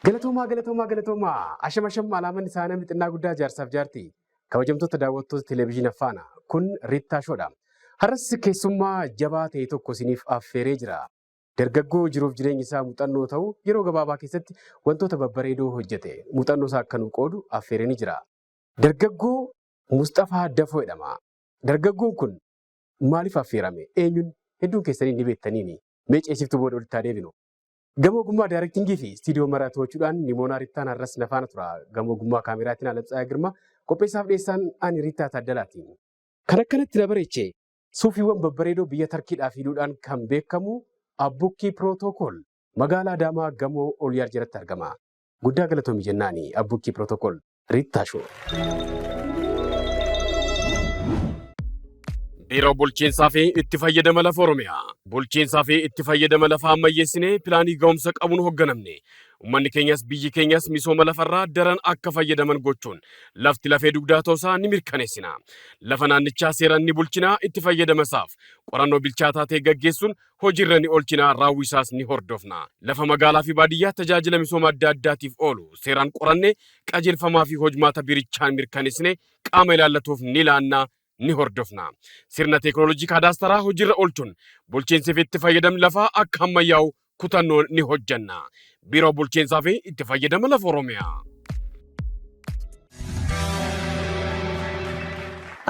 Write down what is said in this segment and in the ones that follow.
Galatoomaa galatoomaa galatoomaa asham asham alaamanni isaanii xinnaa guddaa jaarsaaf jaartii kabajamtoota daawwattoota televezyiina faana kun Riittaa Shoodha. Har'as keessummaa jabaa ta'e tokko isiniif affeeree jira. Dargaggoo jiruuf jireenyi isaa muuxannoo ta'u yeroo gabaabaa keessatti wantoota babbareedoo hojjete muuxannoo isaa akka nu qoodu affeeree ni jira. Dargaggoo Musxafaa Dafoo jedhama. Dargaggoon kun maaliif affeerame? Eenyuun hedduun keessanii ni beektaniini. Mee ceesiftuu booda walitti haa deebinu. Gama ogummaa daayirektingii fi istiidiyoo maraa to'achuudhaan Nimoonaa Rittaan har'as na faana tura. Gama ogummaa kaameraatiin Alamtsayaa Girma qopheessaaf dhiyeessaan ani Rittaa Taaddalaati. Kan akkanatti na bareeche suufiiwwan babbareedoo biyya Tarkiidhaa fiduudhaan kan beekamu Abbukkii Pirootokool magaalaa Adaamaa gamoo Olyaar jalatti argama. Guddaa galatoomi jennaani Abbukkii Pirootokool Rittaa Shoo. Biiroo Bulchiinsaa fi Itti Fayyadama Lafa Oromiyaa. Bulchiinsaa fi itti fayyadama lafaa ammayyeessinee pilaanii ga'umsa qabuun hoogganamne. Uummanni keenyas biyyi keenyas misooma lafarraa daran akka fayyadaman gochuun lafti lafee dugdaa ta'uusaa ni mirkaneessina. Lafa naannichaa seeraan ni bulchina, itti fayyadama isaaf qorannoo bilchaataa ta'e gaggeessuun hojiirra ni oolchina, raawwii isaas ni hordofna. Lafa magaalaa fi baadiyyaa tajaajila misooma adda addaatiif oolu seeraan qorannee qajeelfamaa fi hojmaata biirichaan mirkaneessine qaama ilaallatuuf ni laanna, ni hordofna. Sirna teeknooloojii kaadaastaraa hojiirra oolchuun bulchiinsi fi itti fayyadamni lafaa akka ammayyaa'u kutannoon ni hojjenna. Biiroo Bulchiinsaa fi Itti Fayyadama Lafa Oromiyaa.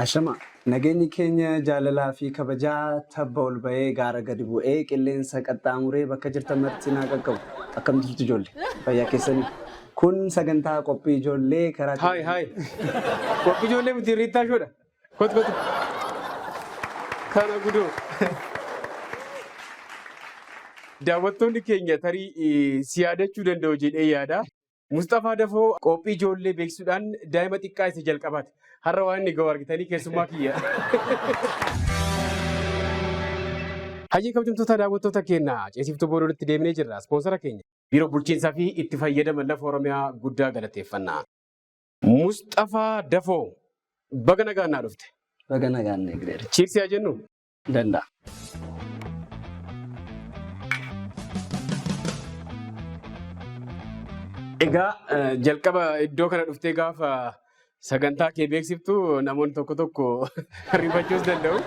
Ashama, nageenyi keenya jaalalaa fi kabajaa tabba ol ba'ee gaara gadi bu'ee qilleensa qaxxaamuree bakka jirtan marti naa qaqqabu. Akkam jirtu ijoollee? Fayyaa keessanii? Kun sagantaa qophii ijoollee karaa Haay haay. Qophii ijoollee miti Riittaa Shoodha. Kotu kotu. Kana gudoo. Daawwattoonni keenya tarii si yaadachuu danda'u jedhee yaada. Musxafaa Dafoo qophii ijoollee beeksisuudhaan daa'ima xiqqaa isa jalqabaati. Har'a waan inni ga'u argitanii keessummaa kiyya. Hayyee kabajamtoota daawwattoota keenya ceesiftuu booda walitti deebinee jirra. Ispoonsara keenya Biiroo Bulchiinsaa fi Itti Fayyadama Lafa Oromiyaa guddaa galateeffanna. Musxafaa Dafoo baga nagaan naa dhufte. Baga nagaan na eegdeera. Cheers haa jennu. Danda'a. Egaa jalqaba iddoo kana dhuftee gaafa sagantaa kee beeksiftu namoonni tokko tokko rifachuus danda'u.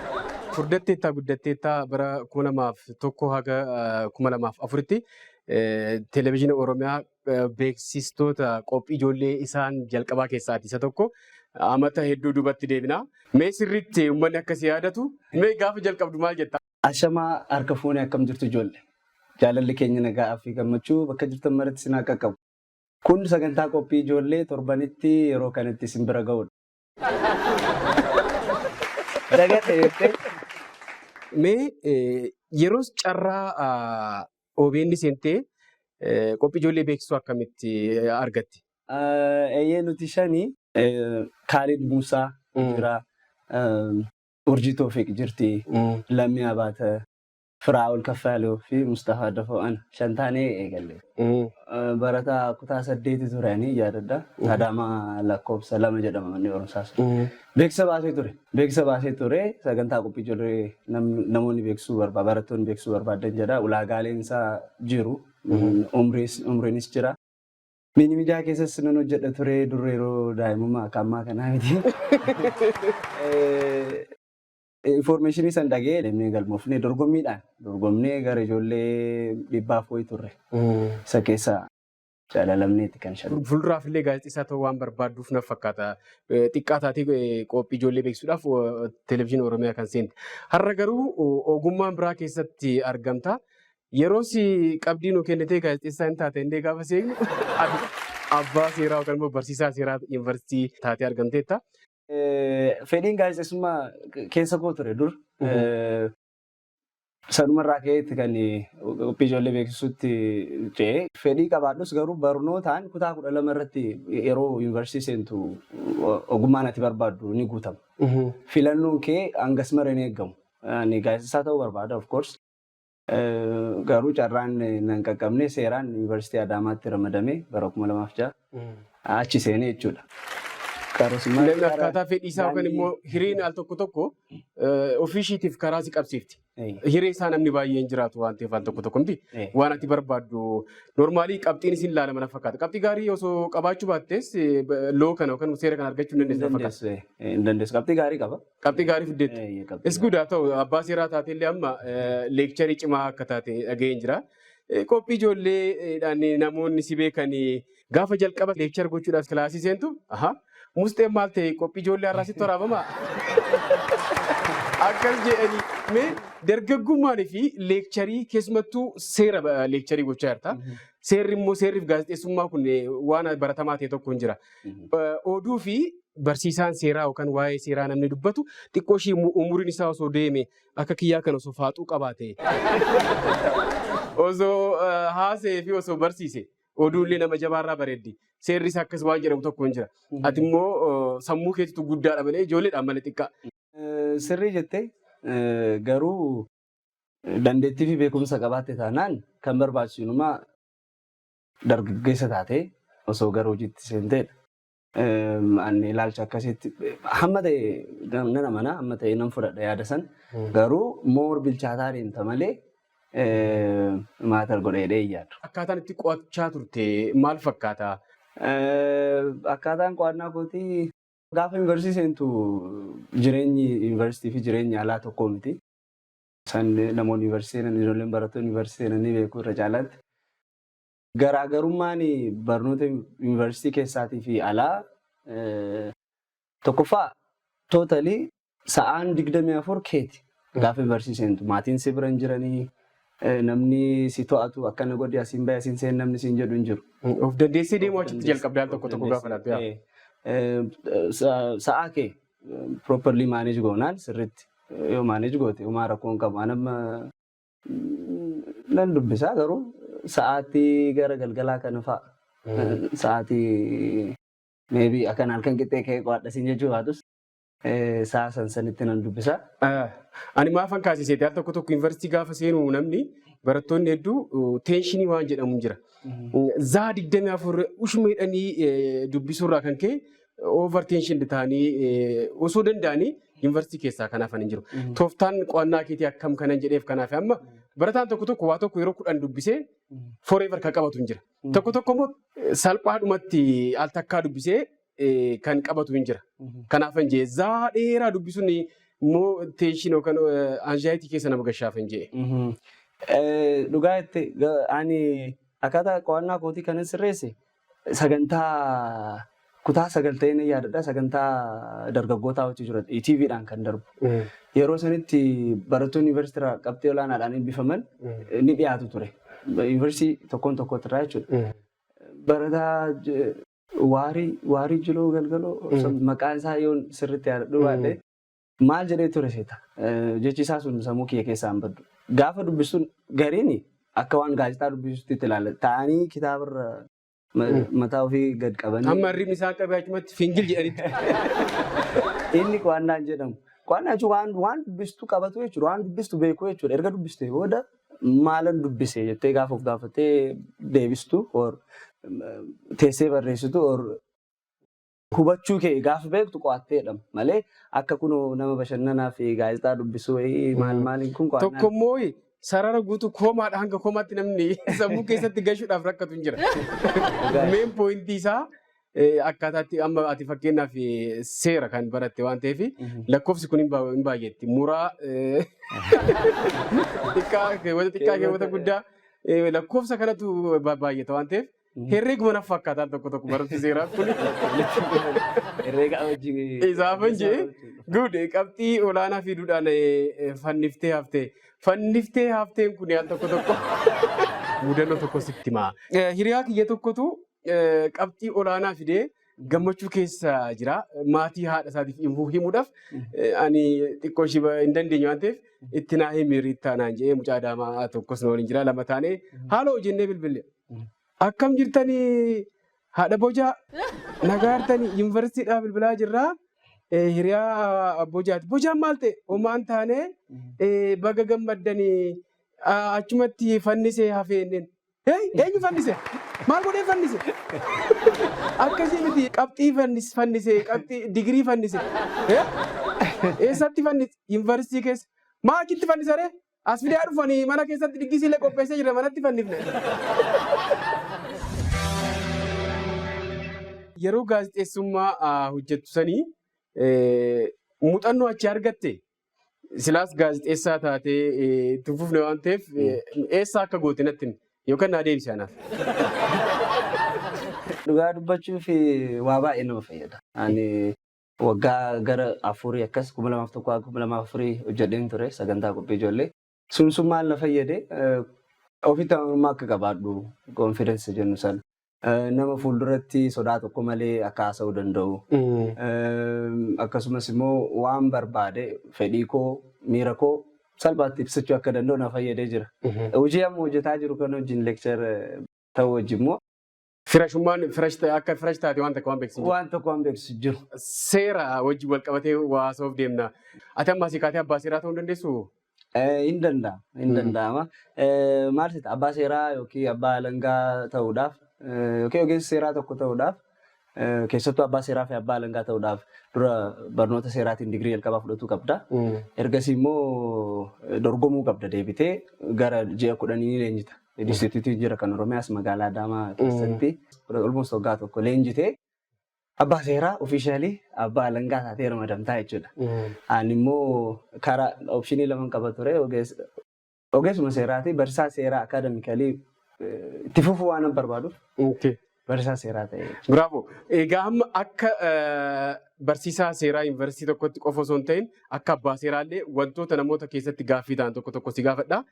Furdatteettaa guddatteettaa bara 2001 haga 2004tti televezyiinii Oromiyaa beeksistoota qophii ijoollee isaan jalqabaa keessaati isa tokko. Amata hedduu duubatti deebina. Mee sirriitti uummanni akka si yaadatu mee gaafa jalqabdu maal jetta? Ashamaa, harka fuunee, akkam jirtu ijoollee? Jaalalli keenya nagaa fi gammachuu bakka jirtan maratti isin haa qaqqabu. Kun sagantaa qophii ijoollee torbanitti yeroo kanatti isin bira ga'udha. Dagadhe jettee. Mee yeroos carraa OBN seentee qophii ijoollee beeksisuu akkamitti argatte? Eeyyee, nuti shani, Kaalid Muusaa jira, Urjii Toofiq jirti, Lammii Abaata, Firaa'ol Kaffaaloo fi Mustafaa Dafoo, ana shan taanee eegalle. Barataa kutaa 8 ture ani yaadadha. Adaamaa lakkoofsa 2 jedhama manni barumsaa sun. Beeksisa baasee ture. Beeksisa baasee ture, sagantaa qophii ijoollee namoonni beeksisuu barbaadu, barattoonni beeksisuu barbaadan jedha. Ulaagaaleen isaa jiru. Umriinis jira. Miini miidiyaa keessas nan hojjedha ture dur yeroo daa'imummaa, akka ammaa kanaa miti. Informationii san dhagee deemnee galmoofnee, dorgommiidhaan dorgomnee gara ijoollee 100f wayii turre. Isa keessa jaalalamneeti kan shan. Fuulduraaf illee gaazexeessaa ta'uu waan barbaadduuf na fakkaata. Xiqqaa taatee qophii ijoollee beeksisuudhaaf televezyiinii Oromiyaa kan seente. Har'a garuu ogummaan biraa keessatti argamta. Yeroo si qabdii nu kennitee gaazexeessaa hin taate illee gaafa seenu abbaa seeraa yookaan immoo barsiisaa seeraa yuunivarsiitii taatee argamteetta. Fedhiin gaazexeessummaa keessa koo ture dur. Sanumarraa ka'eetti kan qophii ijoollee beeksisuutti ce'ee. Fedhii qabaadhus garuu barnootaan kutaa 12 irratti yeroo yuunivarsiitii seentu ogummaan ati barbaaddu ni guutama. Filannoon kee hangas mara hin eegamu. Ani gaazexeessaa ta'uu barbaada, of course. Garuu carraan nan qaqqabne, seeraan yuunivarsiitii Adaamaatti ramadamee bara 2006 achi seenee jechuudha. Qarosummaa Namni akkaataa fedhii isaa yookaan immoo hireen al tokko tokko ofii ishiitiif karaa si qabsiifti. Hiree isaa namni baay'een jiraatu waan ta'eef al tokko tokko miti. Waan ati barbaaddu normally qabxiin isin ilaalama na fakkaata. Qabxii gaarii osoo qabaachuu baattes law kana yookaan seera kana argachuu hin dandeessu na fakkaata. Hin dandeessu. Qabxii gaarii qaba. Qabxii gaarii fiddeetti. Is good haa ta'u, abbaa seeraa taate illee amma lecturer cimaa akka taate dhaga'een jira. Qophii ijoolleedhaan namoonni si beekan gaafa jalqaba lecture gochuudhaaf kilaasii seentu, aha, musxeen maal ta'e, qophii ijoollee har'aa sitti waraabamaa? Akkas jedhanii. Mee dargaggummaanii fi lecture, keessumattuu seera lecture gochaa jirta. Seerri immoo, seerriif gaazexeessummaa kun waan baratamaa ta'e tokko hin jira. Oduu fi barsiisaan seeraa yookaan waa'ee seeraa namni dubbatu xiqqoo ishii umuriin isaa osoo deeme, akka kiyyaa kana osoo faaxuu qabaate, osoo haasa'ee fi osoo barsiise, oduullee nama jabaarraa bareeddi. Seerri isaa akkas waan jedhamu tokko hin jira. Ati immoo sammuu keetitu guddaadha malee ijoolleedhaan malee xiqqaa. Sirrii jettee, garuu dandeettii fi beekumsa qabaatte taanaan kan barbaachisu dargaggeessa taatee osoo gara hojiitti seenteedha. Ani ilaalcha akkasitti hamma ta'e nan amana, hamma ta'e nan fudhadha yaada san. Garuu more bilchaataa deemta malee matter godhee hin yaadu. Akkaataan itti qo'achaa turte maal fakkaata? Akkaataan qo'annaa kootii, gaafa yuunivarsiitii seentu jireenyi yuunivarsiitii fi jireenyi alaa tokko miti. San namoonni yuunivarsiitii seenan, ijoolleen barattoonni yuunivarsiitii seenan ni beeku irra caalaatti. Garaagarummaan barnoota yuunivarsiitii keessaatii fi alaa, tokkoffaa, totally sa'aan 24 keeti. Gaafa yuunivarsiitii seentu maatiin si bira hin jiranii, namni si to'atu, akkana godhi, asiin bahe, asiin seen, namni siin jedhu hin jiru. Of dandeessee deemuu achitti jalqabdee al tokko tokko gaafa laattu. Sa'aa kee properly manage goonaan, sirriitti yoo manage goote, homaa rakkoo hin qabu. Ani amma nan dubbisaa, garuu sa'aatii gara galgalaa kana fa'a. Sa'aatii maybe akkan halkan qixxee ka'ee qo'adha siin jechuu baatus, sa'a san sanitti nan dubbisa. Ani maafan kaasiseeti, al tokko tokko yuunivarsiitii gaafa seenu namni, barattoonni hedduu tension waan jedhamu jira. Zaa 24 ushumeedhanii dubbisuurraa kan ka'e over tension ta'anii osoo danda'anii yuunivarsiitii keessaa kan hafan hin jiru. Tooftaan qo'annaa keetii akkam kanan jedheef kanaaf. Amma barataan tokko tokko waa tokko yeroo 10 dubbisee forever kan qabatu hin jira. Tokko tokko immoo salphaadhumatti al takkaa dubbisee kan qabatu hin jira. Kanaaf hin jee, zaa dheeraa dubbisuun immoo tension yookaan anxiety keessa nama gashaaf hin jee. Dhugaa jette. Ani akkaataa qo'annaa kootii kanan sirreesse sagantaa kutaa 9 ta'ee nan yaadadha. Sagantaa dargaggootaa hojii jira TVdhaan kan darbu. Yeroo sanitti barattoonni yuunivarsiitii irraa qabxii olaanaadhaan eebbifaman ni dhiyaatu ture. Yuunivarsiitii tokkoon tokkotti irraa jechuudha. Barataa Waarii Jiloo Galgaloo, maqaan isaa yoon sirriitti yaadadhu baadhee, maal jedhee ture seeta? Jechi isaa sun sammuu kiyya keessaa hin baddu. Gaafa dubbistuun gariin akka waan gaazexaa dubbisuutti itti ilaala. Ta'anii kitaabarra mataa ofii gad qabanii. Hamma hirribni isaan qabee achumatti fingil jedhanitti. Inni qo'annaan jedhamu. Qo'annaa jechuun waan dubbistu qabatu jechuudha. Waan dubbistu beekuu jechuudha. Erga dubbistee booda maalan dubbise jettee gaafa of gaafattee deebistu or teessee barreessitu or hubachuu kee gaafa beektu qo'attee jedhama malee akka kunoo nama bashannanaa fi gaazexaa dubbisuu wayii maal maaliin kun qo'annaa. Tokko immoo sarara guutuu koomaadha hanga koomaatti namni sammuu keessatti gashuudhaaf rakkatu hin jira. Main point isaa akkaataatti amma ati fakkeenyaaf seera kan baratte waan ta'eef lakkoofsi kun hin baay'eetti. Muraa xiqqaa, keewwata xiqqaa, keewwata guddaa, lakkoofsa kanatu baay'ata waan ta'eef herreeguma naaf fakkaataan tokko tokko barumsi seeraa kun. Herreega hojii. Isaafan jee, good, qabxii olaanaa fiduudhaan fanniftee haftee. Fanniftee hafteen kun al tokko tokko mudannoo tokko sitti himaa. Hiriyaa kiyya tokkotu qabxii olaanaa fidee gammachuu keessa jira. Maatii haadha isaatiif himuudhaaf ani xiqqoo ishii hin dandeenye waan ta'eef, itti naa himi Riittaa naan jedhee. Mucaa daamaa tokkos na waliin jira, lama taanee haala hojjennee bilbille. Akkam jirtanii haadha Bojaa, nagaa jirtanii? Yuunivarsiitiidhaa bilbilaa jirraa. Hiriyaa Bojaati. Bojaan maal ta'e? Homaan taane, baga gammaddanii, achumatti fannisee hafee inneen. Hey, eenyu fannise? Maal godhee fannise? Akkasii miti, qabxii fannise, qabxii digirii fannise. Eessatti fannise? Yuunivarsiitii keessa. Maa achitti fannise ree? As fidaa dhufanii mana keessatti diggisiilee qopheessee jira, manatti fannifne. Yeroo gaazexeessummaa hojjettu sanii muuxannoo achi argatte, silaas gaazexeessaa taatee itti hin fufne waan ta'eef, eessa akka goote natti himi yookaan naa deebisi anaaf. Dhugaa dubbachuuf waa baay'ee nama fayyada. Ani waggaa gara 4 akkas, 2001 2004 hojjedheen ture sagantaa qophii ijoollee. Sun sun maal na fayyade? Ofitti amanamummaa akka qabaadhu, confidence jennu sana. Nama fuulduratti sodaa tokko malee akka haasa'uu danda'u. Akkasumas immoo waan barbaade, fedhii koo, miira koo salphaatti ibsachuu akka danda'u na fayyadee jira. Hojii amma hojjetaa jiru kan wajjin, lecturer ta'uu wajjin immoo Firashummaan firash akka firash taate waan takka waan beeksisu jiru. Waan tokko waan beeksisu jiru. Seera wajjin wal qabatee waa haasa'uuf deemna. Ati amma asii kaatee abbaa seeraa ta'uu hin dandeessuu? Hin danda'ama. Hin danda'ama. Maal sitti, abbaa seeraa yookiin abbaa alangaa ta'uudhaaf yookiin ogeessa seeraa tokko ta'uudhaaf, keessattuu abbaa seeraa fi abbaa alangaa ta'uudhaaf, dura barnoota seeraatiin digirii jalqabaa fudhatuu qabda. Ergasii immoo dorgomuu qabda, deebitee gara ji'a 10 ni leenjita. Instituutiin jira kan Oromiyaas magaalaa Adaamaa keessatti. Almost waggaa tokko leenjitee abbaa seeraa, officially abbaa alangaa taatee ramadamtaa jechuudha. Ani immoo karaa option lama qaba ture: ogeessuma seeraati, barsiisaa seeraa academically itti fufuu waan barbaaduuf barsiisaa seeraa ta'e. Bravo. Egaa amma akka barsiisaa seeraa yuunivarsiitii tokkotti qofa osoo hin ta'in, akka abbaa seeraallee wantoota namoota keessatti gaaffii ta'an tokko tokko si gaafadha.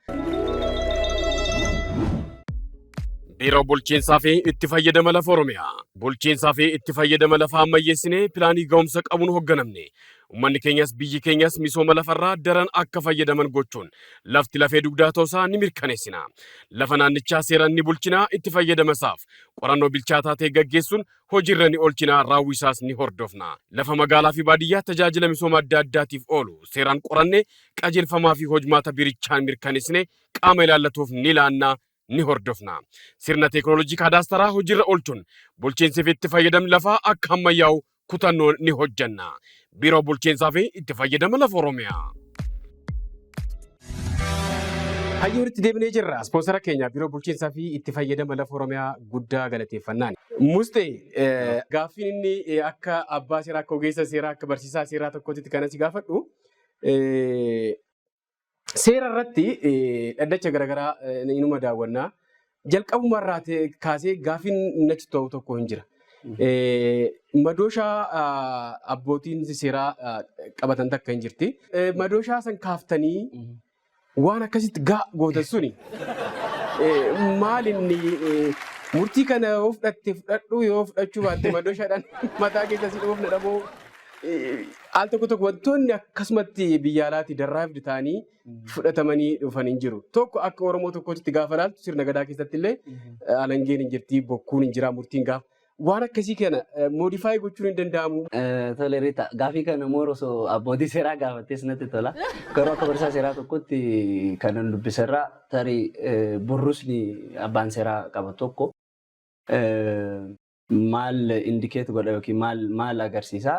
Biiroo Bulchiinsaa fi Itti Fayyadama Lafa Oromiyaa. Bulchiinsaa fi itti fayyadama lafaa ammayyeessinee pilaanii ga'umsa qabuun hoogganamne. Uummanni keenyas biyyi keenyas misooma lafarraa daran akka fayyadaman gochuun lafti lafee dugdaa ta'uusaa ni mirkaneessina. Lafa naannichaa seeraan ni bulchina, itti fayyadama isaaf qorannoo bilchaataa ta'e gaggeessuun hojiirra ni oolchina, raawwii isaas ni hordofna. Lafa magaalaa fi baadiyyaa tajaajila misooma adda addaatiif oolu seeraan qoranne, qajeelfamaa fi hojmaata biirichaan mirkaneessine qaama ilaallatuuf ni laanna, ni hordofna. Sirna teekinooloojii kaadaastaraa hojiirra oolchuun bulchiinsi fi itti fayyadamni lafaa akka ammayyaa'u kutannoon ni hojjenna. Biiroo Bulchiinsaa fi Itti Fayyadama Lafa Oromiyaa. Hayyuu, walitti deebinee jirra. Ispoonsara keenya Biiroo Bulchiinsaa fi Itti Fayyadama Lafa Oromiyaa guddaa galateeffannaan. Mustee, gaaffiin inni akka abbaa seeraa, akka ogeessa seeraa, akka barsiisaa seeraa tokkootti kan asi gaafadhu, seera irratti dhaddacha garaagaraa inuma daawwannaa. Jalqabuma irraa kaasee gaaffiin natti ta'u tokko hin jira. Madooshaa abbootiin seeraa qabatan takka hin jirti. Madooshaa san kaaftanii waan akkasitti gaa gootan suni maal inni? Murtii kana yoo fudhatte fudhadhu, yoo fudhachuu baatte madooshaadhaan mataa keessa si dhoofna dhaboo, al tokko tokko wantoonni akkasumatti biyya alaatii derived ta'anii fudhatamanii dhufan hin jiru. Tokko akka Oromoo tokkootti gaafa ilaaltu, sirna gadaa keessatti illee alangeen hin jirti, bokkuun hin jira, murtiin gaafa. Waan akkasii kana modify gochuun hin danda'amu. Tole Rita, gaafii kana immoo osoo abbootii seeraa gaafattees natti tola. Garuu akka barsiisaa seeraa tokkotti kanan dubbisarraa, tarii burrusni abbaan seeraa qaba tokko maal indicate godha yookiin maal maal agarsiisa?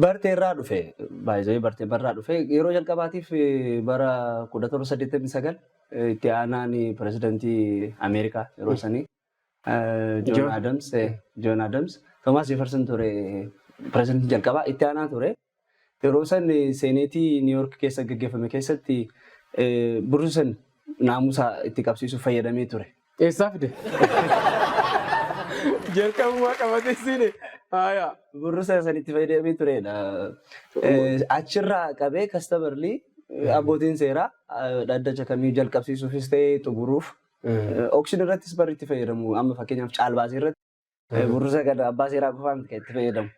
Bartee irraa dhufe, baay'ee bartee barraa dhufe. Yeroo jalqabaatiif bara 1789 itti aanaan pirezidantii Ameerikaa yeroo sanii John Adams, John Adams, Thomas Jefferson ture pirezidantii jalqabaa, itti aanaa ture. Yeroo san seeneetii New York keessa gaggeeffame keessatti burrusan naamusa itti qabsiisuuf fayyadamee ture. Eessaa fide? Jalqabumaa qabatee siine. Haaya. Burrusa san itti fayyadamee turedha. Achirraa qabee customarily abbootiin seeraa dhaddacha kamii jalqabsiisuufis ta'ee xumuruuf, auction irrattis barri itti fayyadamu. Amma fakkeenyaaf caalbaasii irratti burrusa kana abbaa seeraa qofaa miti kan itti fayyadamu.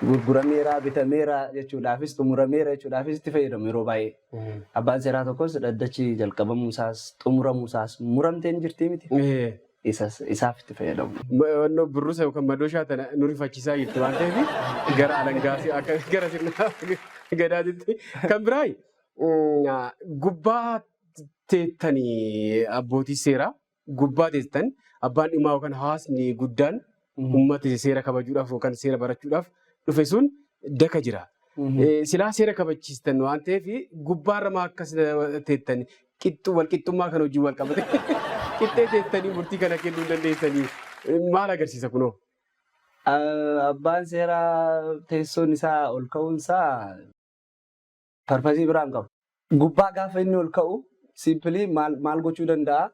Gurgurameera, bitameera jechuudhaafis, xumurameera jechuudhaafis itti fayyadamu yeroo baay'ee. Abbaan seeraa tokkos dhaddachi jalqabamuu isaas xumuramuu isaas, muramteen jirtii miti. Isaaf itti fayyadamu. Wannoo burrusa yookaan madooshaa tana nu rifachiisaa jirti waan ta'eef, gara alangaasii akka gara sirna gadaatitti. Kan biraa, gubbaa teettanii abbootii seeraa Gubbaa teessan, abbaan dhimmaa yookaan hawaasni guddaan uummata seera kabajuudhaaf yookaan seera barachuudhaaf dhufe sun daka jira. Silaa seera kabachiistan waan ta'eef gubbaarra maa akkas teettan? Qixxu walqixxummaa kan hojii wal qabate qixxee teettanii murtii kana kennuu hin dandeessanii, maal agarsiisa kunoo? Abbaan seeraa teessoon isaa ol ka'uunsaa purpose biraan qabu. Gubbaa gaafa inni ol ka'u simply maal maal gochuu danda'a?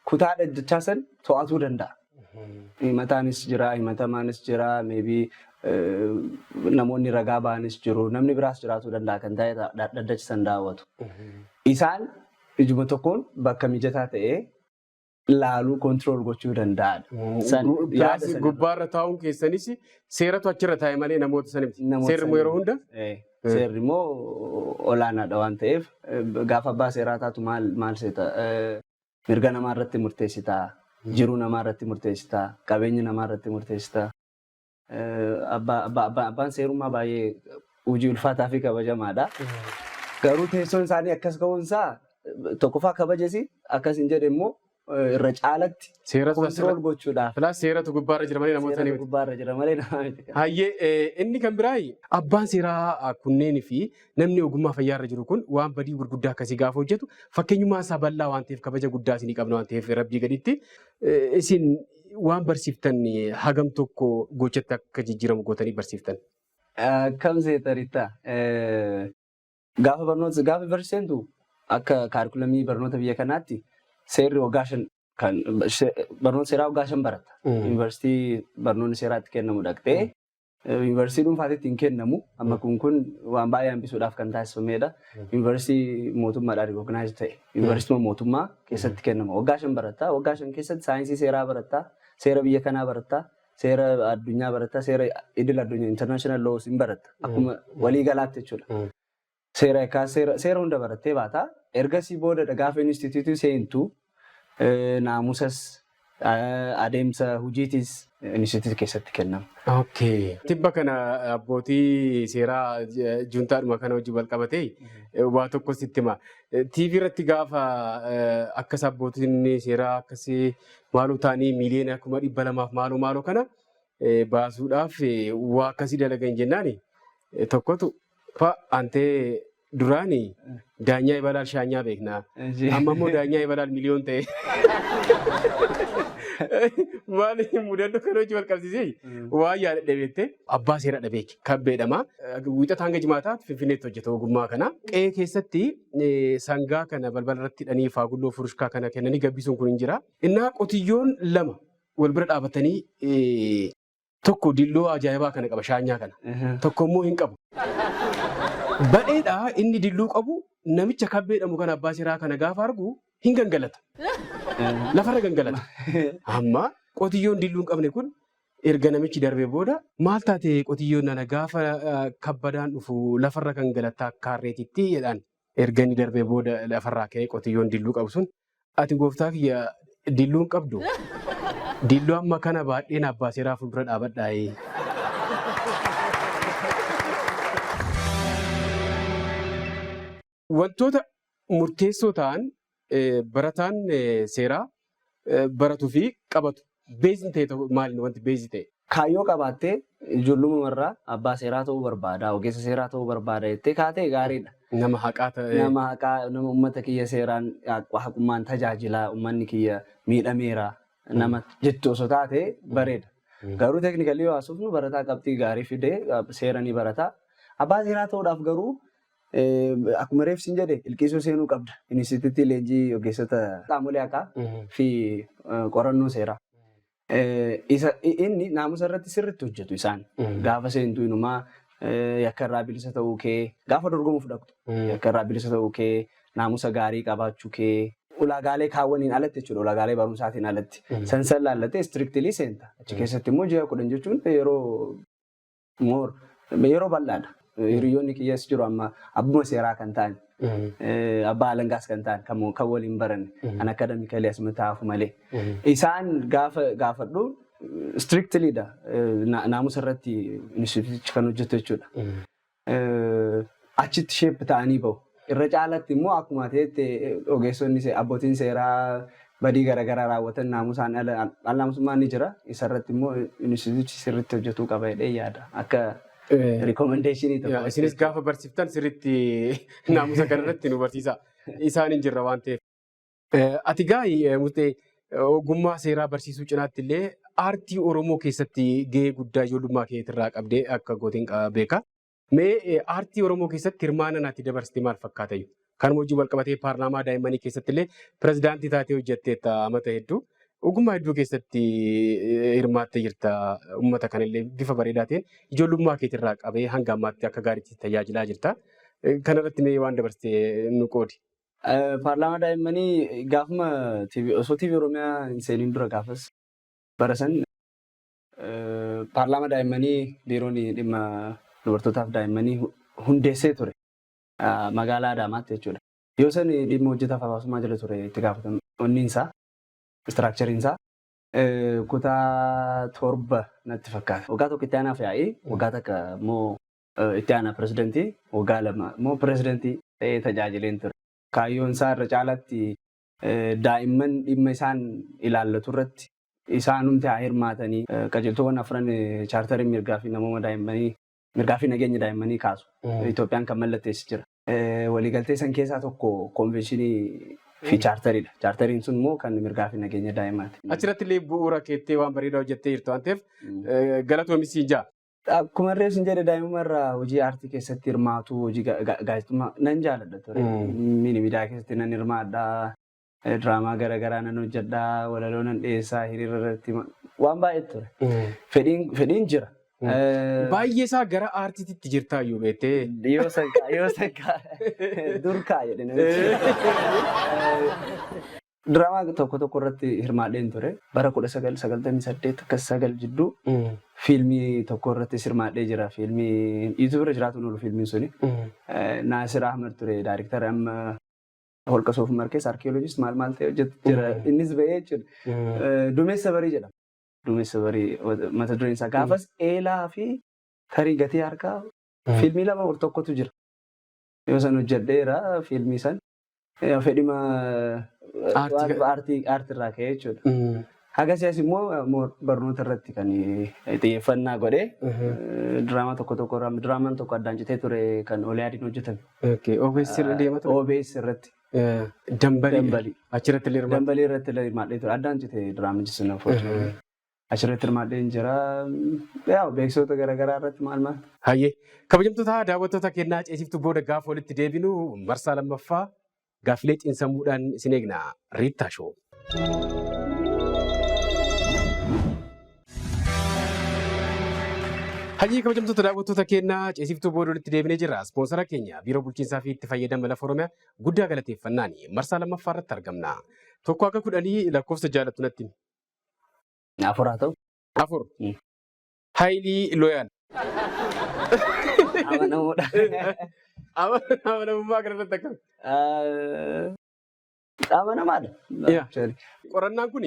Kutaa dhaddachaa san to'atuu danda'a. Himataanis jira, himatamaanis jira, maybe namoonni ragaa ba'anis jiru, namni biraas jiraatuu danda'a kan ta'e dhaddacha san daawwatu. Isaan ijuma tokkoon bakka mijataa ta'ee laaluu, control gochuu danda'adha. Yaada sana Gubbaarra taa'uun keessanis seeratu achirra taa'e malee namoota sana miti. Namoota Seerri immoo yeroo hunda Seerri immoo olaanaadha waan ta'eef, gaafa abbaa seeraa taatu maal maal seeta? Mirga namaa irratti murteessitaa, jiruu namaa irratti murteessitaa, qabeenya namaa irratti murteessitaa. Abbaan seerummaa baay'ee hojii ulfaataa fi kabajamaadha. Garuu teessoon isaanii akkas ka'uunsaa tokkoffaa kabajasi akkas hin jedhe immoo irra caalatti seeratu control gochuudhaaf. Filaas seeratu gubbaarra jira malee namoota sana Seeratu miti. gubbaarra jira malee namaa miti. Hayyee, inni kan biraa abbaan seeraa kunneenii fi namni ogummaa fayyaarra jiru kun waan badii gurguddaa akkasii gaafa hojjetu fakkeenyummaa isaa bal'aa waan ta'eef, kabaja guddaa isinii qabna waan ta'eef, rabbii gaditti isin waan barsiiftan hagam tokko gochatti akka jijjiiramu gootanii barsiiftan? Akkam seetaritta? Gaafa barnoota gaafa barsiisentu akka curriculum barnoota biyya kanaatti seerri waggaa 5, kan barnoota seeraa waggaa 5 baratta. Yuunivarsiitii barnoonni seeraatti kennamu dhaqxee, yuunivarsiitii dhuunfaatti hin kennamu. Amma kun waan baay'ee hambisuudhaaf kan taasifamedha. Yuunivarsiitii mootummaadhaan recognize ta'e, yuunivarsiitii mootummaa keessatti kennama. Waggaa 5 baratta. Waggaa 5 keessatti saayinsii seeraa baratta. Seera biyya kanaa baratta. Seera addunyaa baratta. Seera idil addunyaa, international laws hin baratta. Akkuma waliigalaatti jechuudha. Seera yakkaa, seera hunda barattee baata. Ergasii booda gaafa institute seentu naamusas adeemsa hojiitis institute keessatti kennama. Okay. Tibba kana abbootii seeraa juntaadhuma kana wajjin wal qabatee waa tokko sitti hima. TV irratti gaafa akkas abbootiin seeraa akkasii maaloo ta'anii 200,000 maaloo maaloo kana baasuudhaaf waa akkasii dalagan jennaani, tokkotu fa antee duraani daanyaa ibalaal shaanyaa beeknaa. Amma immoo daanyaa ibalaal miliyoon ta'e. Maali mudannoo kana wajjin wal qabsiisee waan yaadadhe beektee, abbaa seera dhabeeki kabbeedhama. Wiixata hanga jimaataatti Finfinneetti hojjeta ogummaa kana. Qe'ee keessatti sangaa kana balbala irratti hidhanii faagulloo furushkaa kana kennanii gabbisuun kun hin jira. Innaa qotiyyoon lama wal bira dhaabatanii, tokko dilloo ajaa'ibaa kana qaba, shaanyaa kana. Tokko immoo hin qabu. Badheedhaa inni dilluu qabu namicha kabbeedhamu kana, abbaa seeraa kana gaafa argu hin gangalata. Lafarra gangalata. Amma qotiyyoon dilluu hin qabne kun erga namichi darbee booda, "Maal taate qotiyyoon nana, gaafa kabbadaan dhufu lafarra kan galataa akka harreetitti?" jedhaan. Erga inni darbee booda lafarraa ka'ee qotiyyoon dilluu qabu sun, "Ati gooftaa kiyya dilluu hin qabdu? Dilluu amma kana baadheen abbaa seeraa fuuldura dhaabadhaa'ee." Wantoota murteessoo ta'an barataan seeraa baratuu fi qabatu beezni ta'e tokko maali, wanti base ta'e? Kaayyoo qabaattee ijoollummaa irraa abbaa seeraa ta'uu barbaada, ogeessa seeraa ta'uu barbaada jettee kaatee gaariidha. Nama haqaa ta'e. Nama haqaa, nama uummata kiyya seeraan haqummaan tajaajilaa, uummanni kiyya miidhameera nama jettu osoo taate bareeda. Garuu technically yoo haasofnu, barataa qabxii gaarii fidee seera ni barata. Abbaa seeraa ta'uudhaaf garuu akkuma reef siin jedhe ilqiisuu seenuu qabda. Inistituutii leenjii ogeessota qaamolee haqaa fi qorannoo seeraa. Isa inni naamusa irratti sirriitti hojjetu isaan. Gaafa seentu inumaa yakka irraa bilisa ta'uu kee, gaafa dorgomuuf dhaqxu yakka irraa bilisa ta'uu kee, naamusa gaarii qabaachuu kee, ulaagaalee kaawwaniin alatti jechuudha, ulaagaalee barumsaatiin alatti san san laallatee strictly seenta. Achi keessatti immoo ji'a 10 jechuun yeroo more yeroo bal'aadha. Hiriyoonni kiyyas jiru amma abbuma seeraa kan ta'an, abbaa alangaas kan ta'an, kan waliin baranne, kan academically asuma taa'afu malee. Isaan gaafa gaafadhu strictly dha naamusa irratti instituutichi kan hojjetu jechuudha. Achitti shape ta'anii bahu. Irra caalatti immoo akkuma ta'etti ogeessonni abbootiin seeraa Badii garaagaraa raawwatan, naamusaan ala naamusummaan ni jira. Isarratti immoo institute sirriitti hojjetuu qaba jedhee yaada. Akka recommendation tokko. Isinis gaafa barsiiftan sirriitti naamusa kanarratti nu barsiisa. Isaan hin jirra waan ta'eef. Ati gaa'ii murtee ogummaa seeraa barsiisuu cinaatti illee aartii Oromoo keessatti gahee guddaa ijoollummaa keetirraa qabdee akka gooteen beeka. Mee aartii Oromoo keessatti hirmaannaan ati dabarsite maal fakkaata? Kanuma wajjin wal qabatee paarlaamaa daa'immanii keessatti illee pirezidaantii taatee hojjetteetta amata hedduu. Ogummaa hedduu keessatti hirmaattee jirta. Uummata kanallee bifa bareedaa ta'een ijoollummaa keetirraa qabee hanga ammaatti akka gaariitti tajaajilaa jirta. Kanarratti mee waan dabarsite nu qoodi. Paarlaamaa daa'immanii gaafuma osoo TV Oromiyaa hin seeniin dura, gaafas bara san paarlaamaa daa'immanii biiroon dhimma dubartootaaf daa'immanii hundeessee ture, magaalaa Adaamaatti jechuudha. Yoo san dhimma hojjetaaf hawaasummaa jala ture itti gaafatamu onniinsaa, structureiinsaa. Kutaa 7 natti fakkaata. Waggaa 1 itti aanaaf yaa'ii, waggaa 1 immoo itti aanaa pirezidantii, waggaa 2 immoo pirezidantii ta'ee tajaajileen ture. Kaayyoon isaa irra caalaatti daa'imman dhimma isaan ilaallatu irratti isaanumti haa hirmaatanii, qajeeltowwan afran chaartarii mirgaa fi namooma daa'immanii, mirgaa fi nageenya daa'immanii kaasu. Itoophiyaan kan mallatteessi jira. Waliigaltee san keessaa tokko koonvenshinii fi chaartariidha. Chaartariin sun immoo kan mirgaa fi nageenya daa'immaati. Achirratti illee bu'uura keettee waan bareedaa hojjettee jirtu waan ta'eef galatoomi siin jaa. Akkuma illee sin jedhe, daa'imummaa irraa hojii aartii keessatti hirmaatu, hojii gaazexummaa nan jaaladha ture. Mini miidiyaa keessatti nan hirmaadha. Diraamaa garaagaraa nan hojjedha. Walaloo nan dhiyeessaa, hiriira irratti waan baay'ee ture. Fedhiin jira. Baay'ee isaa gara aartiitti jirtaa iyyuu beektee. Yoo san kaa, yoo san kaa, dur kaa jedhe namichi. Diraamaa tokko tokko irratti hirmaadheen ture. Bara 1998 akkas sagal jidduu fiilmii tokko irratti hirmaadhee jira. Fiilmii YouTube irra jiraatu oolu fiilmiin suni. Naasir Ahmad ture daayirektara, amma holqa Soofumar keessa archaeologist maal maal ta'e hojjetu jira. Innis ba'ee jechuudha. Duumessa Barii jedhama. Duumessa Barii mata dureen isaa. Gaafas eelaa fi tarii gatii harkaa fiilmii lama ol tokkotu jira. Yoo san hojjedheera fiilmii san. Fedhima aartii irraa ka'ee jechuudha. Haga si'as immoo barnoota irratti kan xiyyeeffannaa godhee diraamaa tokko tokko, diraamaan tokko addaan citee ture kan Oliyaadiin hojjetame. OBS irra deema ture. OBS irratti. Dambalii. Dambalii. Achirratti illee hirmaate. Dambalii irratti illee hirmaadhee ture. Addaan cite diraamichi sun, unfortunately. Achirratti hirmaadhee jira. Yaa, beeksisoota garaagaraa irratti maal maal. Hayyee, kabajamtoota daawwattoota kennaa, ceesiftuu booda gaafa walitti deebinu marsaa lammaffaa gaaffilee xiinsammuudhaan isin eegna. Riittaa Show. Hayyee, kabajamtoota daawwattoota kennaa, ceesiftuu booda walitti deebinee jirra. Ispoonsara keenya Biiroo Bulchiinsaa fi Itti Fayyadama Lafa Oromiyaa guddaa galateeffannaani marsaa lammaffaa irratti argamna. 1 akka 10 lakkoofsa jaalattu natti himi. 4 haa ta'u. 4. Highly loyal. Amanamuudha. Amanamummaa kanarratti akkam? Amanamaadha. Actually. Qorannaan kun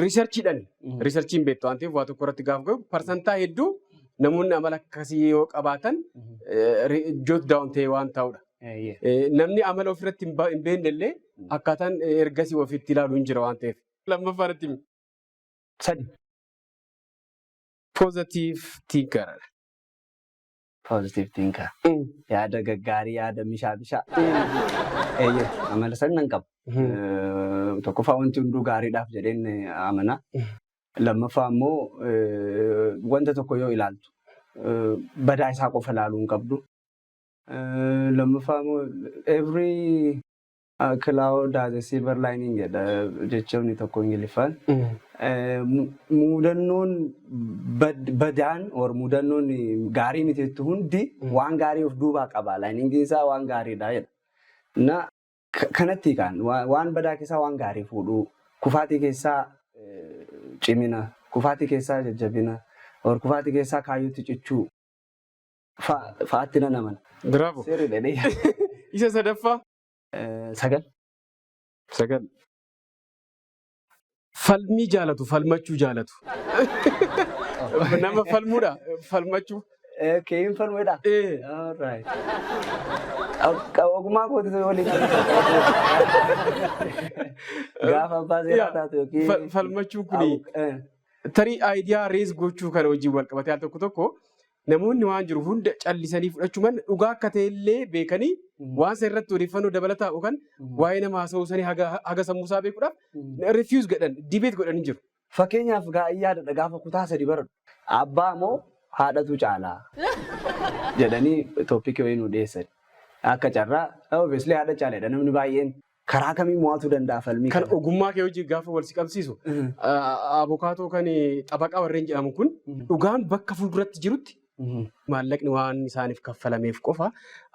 researchiidhaan, researchiin beektu waan ta'eef, waa tokko irratti gaafa gahu parsantaa hedduu namoonni amala akkasii yoo qabaatan jot down ta'e waan ta'udha. Namni amala ofirratti hin beekne illee akkaataan ergasii ofitti ilaalu hin jira waan ta'eef. Lammaffaa irratti himi. 3. Positive thinker. Positive thinker. Yaada gaggaarii, yaada mishaa bishaa. Eeyyee, amala san nan qaba. Tokkoffaa, wanti hunduu gaariidhaaf jedheen amana. Lammaffaa immoo wanta tokko yoo ilaaltu badaa isaa qofa ilaaluu hin qabdu. Lammaffaa immoo "Every cloud has a silver lining" jedha jechoonni tokko Ingiliffaan. Mudannoon badaan or mudannoon gaarii miti jettu hundi waan gaarii of duubaa qaba. Liningiin isaa waan gaariidha jedha. Na kanatti kan waan badaa keessaa waan gaarii fuudhuu, kufaatii keessaa cimina, kufaatii keessaa jajjabina, or kufaatii keessaa kaayyootti cichuu fa'aatti nan amana. Bravo. Sirriidha jedhee. Isa sadaffaa. 9. 9. Falmii jaalatu, falmachuu jaalatu. Nama falmuudha, falmachuu. Okay, hin falmuudha. Ee. Alright. Ogummaa kootitu waliin. Gaafa abbaa seeraa taatu yookiin. Falmachuun kuni tarii idea raise gochuu kana wajjin wal qabatee al tokko tokko namoonni waan jiru hunda callisanii fudhachuu manna dhugaa akka ta'e illee beekanii waan isa irratti odeeffannoo dabalataa yookaan waa'ee nama haasa'uu sanii haga sammuu isaa beekuudhaaf refuse godhan, debate godhanii jiru. Fakkeenyaaf gaa'ii yaadadha, gaafa kutaa 3 baradhu. Abbaa moo haadhatu caalaa jedhanii topicii wayii nu dhiyeessan. Akka carraa obviously haadha caaleedha namni baay'een. Karaa kamiin mo'atuu danda'a falmii Kan kana? Ogummaa kee wajjin gaafa wal si qabsiisu, abukaatoo kan xabaqaa warreen jedhamu kun dhugaan bakka fuulduratti jirutti maallaqni waan isaaniif kaffalameef qofa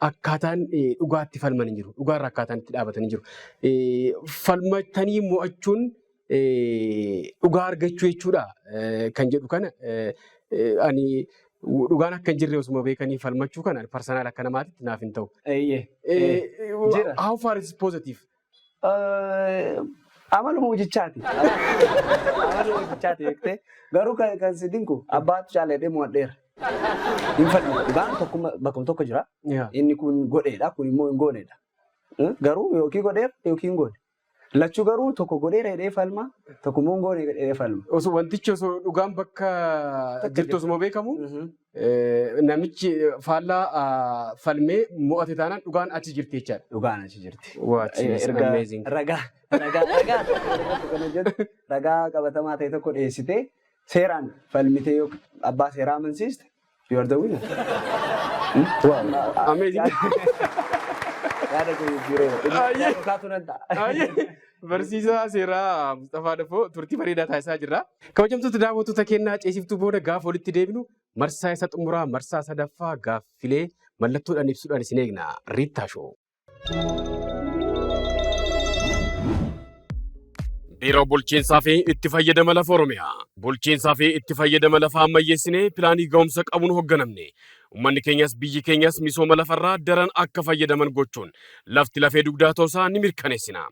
akkaataan dhugaatti falman hin jiru. Dhugaarra akkaataan itti dhaabatan hin jiru. Falmatanii mo'achuun dhugaa argachuu jechuudha kan jedhu kana, ani dhugaan akka hin jirre osuma beekanii falmachuu kana personal akka namaatitti naaf hin ta'u. Eeyyee. Jira. How far is positive? Amaluma hojichaati. Amaluma hojichaati beektee. Garuu kan si dinqu abbaatu caala jedhee mo'adheera. Hin falmu. Dhugaan tokkuma bakkuma tokko jira. Inni kun godheedha, kun immoo hin gooneedha. Garuu yookiin godheera yookiin hin goone. Lachuu garuu tokko godheera jedhee falma, tokko immoo hin goone jedhee falma. Osoo wantichi, osoo dhugaan bakka Takka jirtu jirti. osuma beekamu, namichi faallaa falmee mo'ate taanaan dhugaan achi jirti jechaadha. Dhugaan achi jirti. What is Erga amazing. ragaa kan hojjetu ragaa qabatamaa ta'e tokko dhiyeessitee seeraan falmitee yoo abbaa seeraa amansiiste, you are the winner. Wow. Amazing. Yaada koo jijjiireera. Ayyee. Kaatu nan ta'a. Ayyee. Barsiisaa seeraa Mustafaa Dafoo turtii bareedaa taasisaa jirra. Kabajamtoota daawwattoota kennaa, ceesiftuu booda gaafa walitti deebinu marsaa isa xumuraa, marsaa sadaffaa, gaaffilee mallattoodhaan ibsuudhaan isin eegna. Riittaa Show. Biiroo Bulchiinsaa fi Itti Fayyadama Lafa Oromiyaa. Bulchiinsaa fi itti fayyadama lafaa ammayyeessinee pilaanii ga'umsa qabuun hoogganamne. Uummanni keenyas biyyi keenyas misooma lafarraa daran akka fayyadaman gochuun lafti lafee dugdaa ta'uusaa ni mirkaneessina.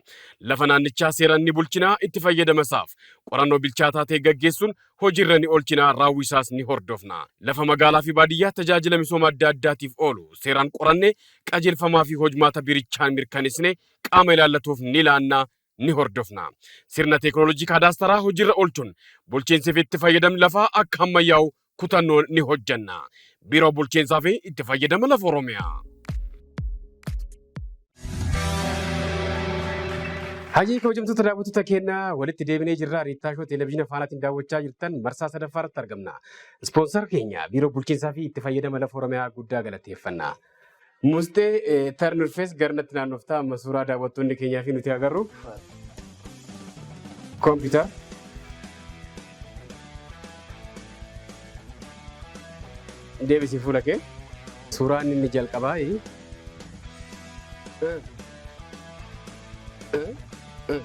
Lafa naannichaa seeraan ni bulchinaa, itti fayyadama isaaf qorannoo bilchaataa ta'e gaggeessuun hojiirra ni oolchinaa, raawwii isaas ni hordofna. Lafa magaalaa fi baadiyyaa tajaajila misooma adda addaatiif oolu seeraan qorannee qajeelfamaa fi hojmaata biirichaan mirkaneessine qaama ilaallatuuf ni laannaa, ni hordofna. Sirna teekinooloojii kaadaastaraa hojiirra oolchuun bulchiinsi fi itti fayyadamni lafaa akka ammayyaa'u kutannoon ni hojjenna. Biiroo Bulchiinsaa fi Itti Fayyadama Lafa Oromiyaa. Hayyee, kabajamtoota daawwattoota keenyaa, walitti deebinee jirra. Riittaa Show Televezyiina Faanaatiin daawwachaa jirtan marsaa sadaffaa irratti argamna. Sponsor keenya Biiroo Bulchiinsaa fi Itti Fayyadama Lafa Oromiyaa guddaa galateeffanna. Mustee, turn your face, garnatti naannoftaa amma suuraa daawwattoonni keenyaa fi nuti agarru. Computer. Deebisii fuula kee. Suuraan inni jalqabaa. Eh, eh, eh, eh,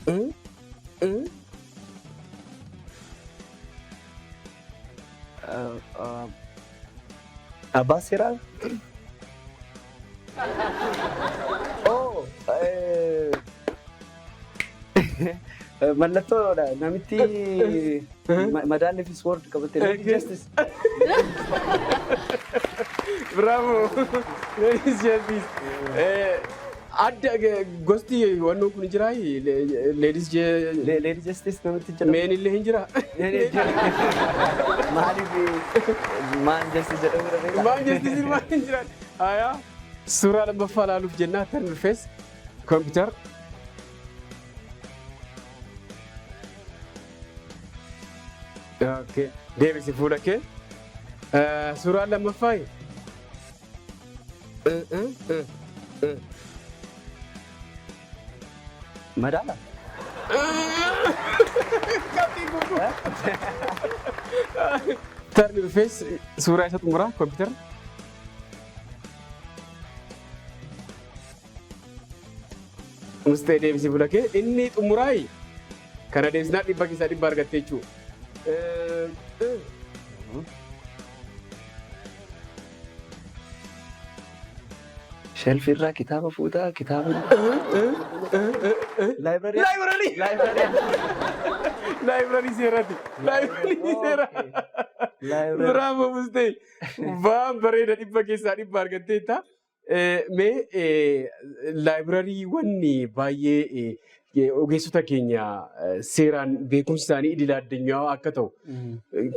eh, eh. Abbaa seeraa? Oh, mallattoodha. Namitti madaalli fi sword qabatte. Lady Justice. Bravo! Ladies Justice. Adda gosti wannoon kun jiraa? Ladies Lady Justice namitti jedhamu. Men illee hin jiraa? Maaliif man justice jedhamu dha? Man justice maal hin jiran? Hayaa. Suuraa lammaffaa ilaaluuf jennaa, turn your face. Computer. Okay. Deebisi fuula kee. Suuraan lammaffaa. Madaala. Qabxiin guutuu. Turn your face, suuraa isa xumuraa, computer. Mustee, deebisi fuula kee. Inni xumuraayi kana deebisnaa 100% argatte jechuudha. Shelfii irraa kitaaba fuutaa, kitaaba. Library. Library! Library. Library seeraati. Library seeraa. Bravo, Mustee. Waan bareeda 100% argatteetta. Mee librarywwan baay'ee ogeessota keenya seeraan beekumsi isaanii idil addunyaa akka ta'u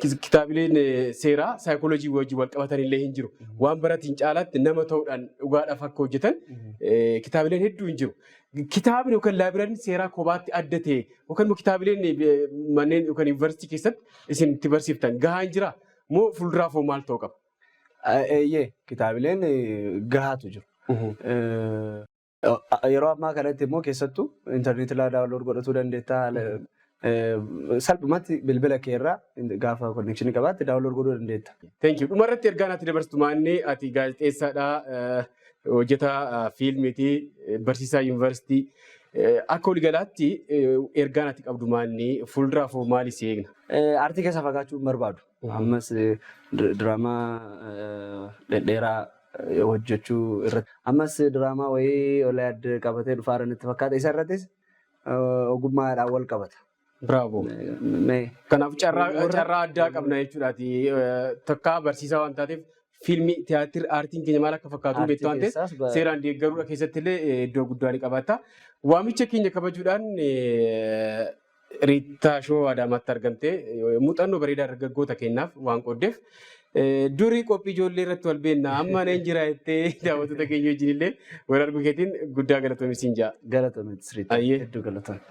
kitaabileen seeraa saayikooloojii wajjin wal qabatan illee hin jiru. Waan baratiin caalaatti nama ta'uudhaan dhugaadhaaf akka hojjetan kitaabileen hedduu hin jiru. Kitaabni yookaan libraryn seeraa kophaatti adda ta'e yookaan immoo kitaabileen manneen yookaan yuunivarsiitii keessatti isin itti barsiiftan gahaa hin jiraa? Moo fuulduraaf hoo maal ta'uu qaba? Eeyyee, kitaabileen gahaatu jiru. Yeroo ammaa kanatti immoo keessattuu intarneetii irraa download godhachuu dandeetta. Salphumatti bilbila kee irraa gaafa connectionii qabaatte download godhuu dandeetta. Thank you. Dhumarratti ergaan ati dabarsitu maanni? Ati gaazexeessaadha, hojjetaa fiilmiiti, barsiisaa yuunivarsiitii. Akka waliigalaatti ergaan ati qabdu maanni? Fuulduraaf hoo maali si eegna? Aartii keessa fagaachuu hin barbaadu. Ammas diraamaa dhedheeraa hojjechuu irratti. Ammas diraamaa wayii ol adda qabatee dhufaa jiran itti fakkaata. Isa irrattis ogummaadhaan wal qabata. Bravo. Mee Kanaaf carraa addaa qabna jechuudhaati. Takkaa barsiisaa waan taateef fiilmii, tiyaatir, aartiin keenya maal akka fakkaatu beektu waan ta'eef seeraan deeggaruudha keessatti illee iddoo guddaa ni qabaata. Waamicha keenya kabajuudhaan Riittaa Show Adaamaatti argamtee muuxannoo bareedaa dargaggoota keenyaaf waan qooddeef, durii qophii ijoollee irratti wal beekna, amma nan jira jettee daawwattoota keenya wajjin illee wal arguu keetiin guddaa galatoomi siin jaa. Galatoomi sirriitti. Ayyee. Hedduu galatoomi.